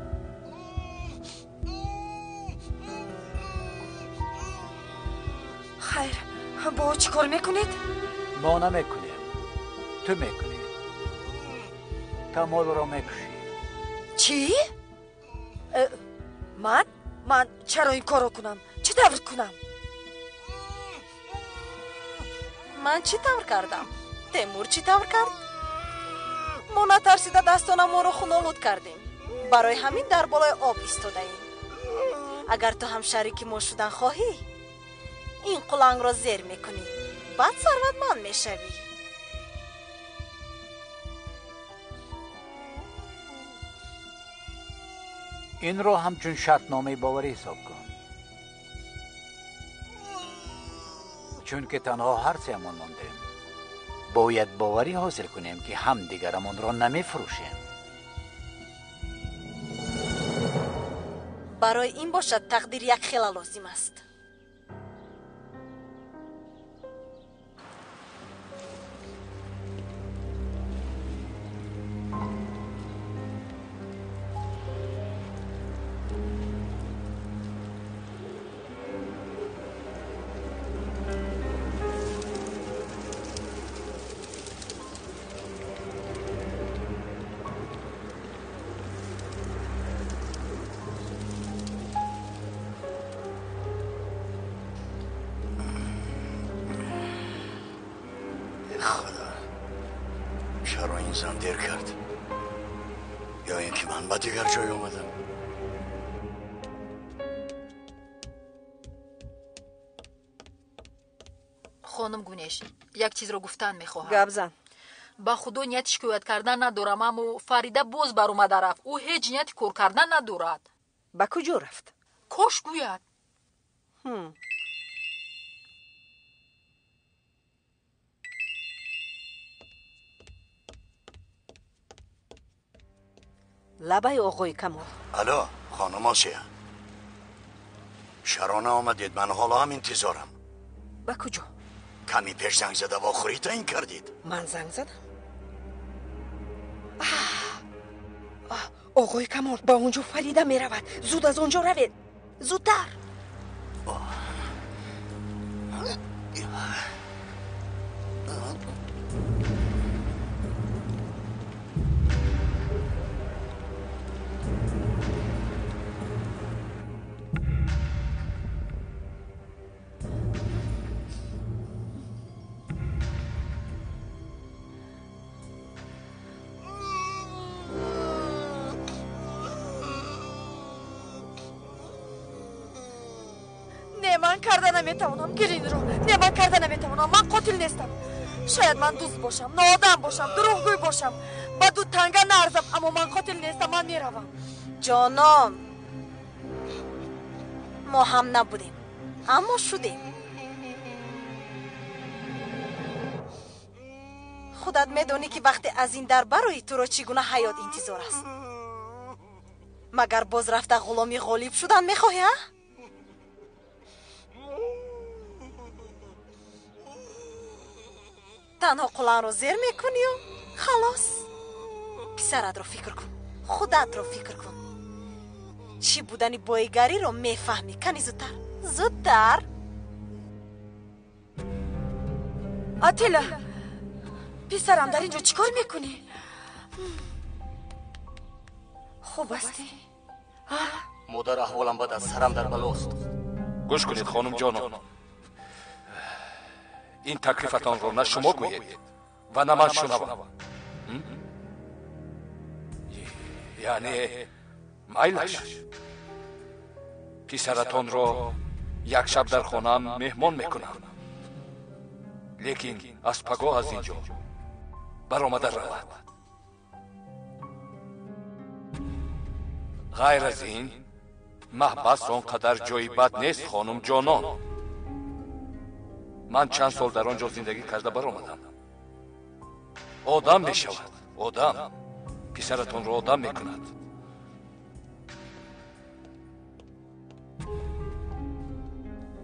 Хайр, бо ӯ чӣ кор мекунед? Мо намекунем, ту мекунӣ. Камолро мекушӣ. Чӣ? Ман? Ман чаро ин корро кунам? Чӣ тавр кунам? Ман чӣ тавр кардам? Темур чӣ тавр кард? Мо натарсида дастонамонро хунолуд кардем. Барои ҳамин дар болои об истодаем. Агар ту ҳам шарики мо шудан хоҳӣ, ин қулангро зер мекунӣ. Баъд сарватманд мешавӣ. Инро ҳамчун шартномаи боварӣ ҳисоб кун. Чунки танҳо ҳар сеамон мондем. Бояд боварӣ ҳосил кунем, ки ҳамдигарамонро намефурӯшем. Барои ин бошад тақдир якхела лозим аст. Зан дер кард ё ин ки ман ба дигар ҷой омадам. Хонум Гунеш, як чизро гуфтан мехоҳам. Гап зан. Ба худо нияти шикоят кардан надорам, аммо Фарида боз баромада рафт. Ӯ ҳеҷ нияти кор кардан надорад. Ба куҷо рафт? Кош гӯяд. Лабаи оғои Камол. Алло, хонум Осия. Чаро наомадед? Ман ҳоло ҳам интизорам. Ба куҷо? Ками пеш занг зада вохӯрӣ таъин кардед. Ман занг задам? Оғои Камол, ба он ҷо Фарида меравад. Зуд аз он ҷо равед. Зудтар. Ман карда наметавонам, гиринро. Не, ман карда наметавонам. Ман қотил нестам. Шояд ман дузд бошам, ноодам бошам, дурӯғгӯй бошам, ба ду танга наарзам, аммо ман қотил нестам. Ман меравам. Ҷонон, мо ҳам набудем, аммо шудем. Худат медонӣ, ки вақте аз ин дар барои туро чӣ гуна ҳаёт интизор аст. Магар боз рафта ғуломи ғолиб шудан мехоҳӣ, а? Танҳо қуланро зер мекунию халос. Писаратро фикр кун, худатро фикр кун. Чӣ будани боигариро мефаҳмӣ. Кани зудтар, зудтар. Атила, писарам, дар ин ҷо чӣ кор мекунӣ? Хуб ҳастӣ? Модар, аҳволам бад аст, сарам дар балост. Гӯш кунед, хонум ҷонон, ин таклифатонро на шумо гӯед ва на ман шунавам. Яъне майлаш, писаратонро як шаб дар хонаам меҳмон мекунам, лекин аз пагоҳ аз ин ҷо баромада равад. Ғайр аз ин, маҳбас он қадар ҷои бад нест, хонум ҷонон. Ман чанд сол дар он ҷо зиндагӣ карда баромадам. Одам мешавад, одам. Писаратонро одам мекунад.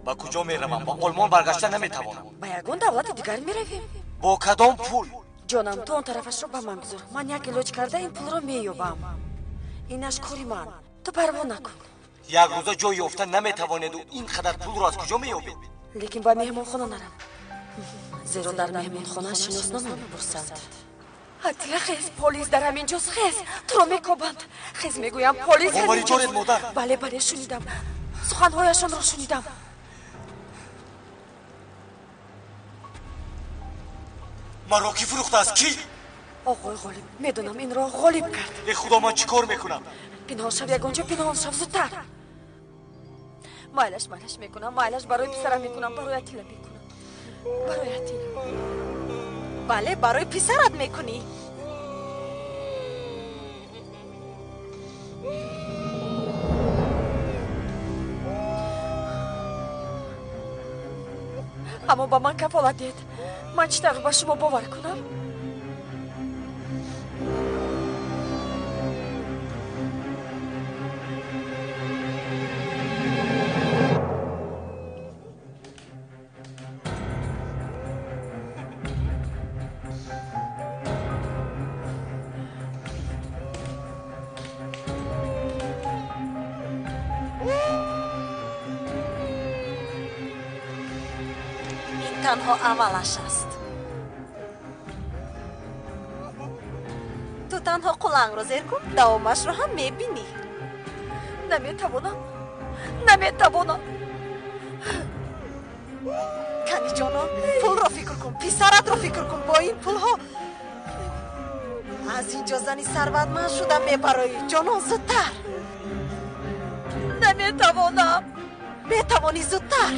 Ба куҷо меравам? Ба Олмон баргашта наметавонам. Ба ягон давлати дигар меравем. Бо кадом пул? Ҷонам, ту он тарафашро ба ман гузор. Ман як илоҷ карда ин пулро меёбам. Инаш кори ман. Ту парво накун. Як рӯза ҷой ёфта наметавонеду ин қадар пулро аз куҷо меёбед? Лекин ба меҳмонхона нарам, зеро дар меҳмонхона шиноснома мепурсанд. Атила, хез, полис дар ҳамин ҷост. Хез, туро мекобанд. Хез, мегӯям, полис. Боварӣ доред, модар? Бале, бале, шунидам, суханҳояшонро шунидам. Маро кӣ фурӯхтааст? Кӣ? Оғои Ғолиб. Медонам, инро Ғолиб кард. Э худо, ман чӣ кор мекунам? Пинҳон шав, ягон ҷо пинҳон шав, зудтар. Майлаш, майлаш мекунам, майлаш, барои писарам мекунам, барои Атила мекунам, барои Атила. Бале, барои писарат мекунӣ. Аммо ба ман кафолат диҳед. Ман чӣ тавр ба шумо бовар кунам? Танҳо аввалаш аст. Ту танҳо қулангро зер кун, давомашро ҳам мебинӣ. Наметавонам, наметавонам. Кани ҷонон, пулро фикр кун, писаратро фикр кун. Бо ин пулҳо аз ин ҷо зани сарватманд шуда мебароӣ. Ҷонон, зудтар. Наметавонам. Метавонӣ, зудтар.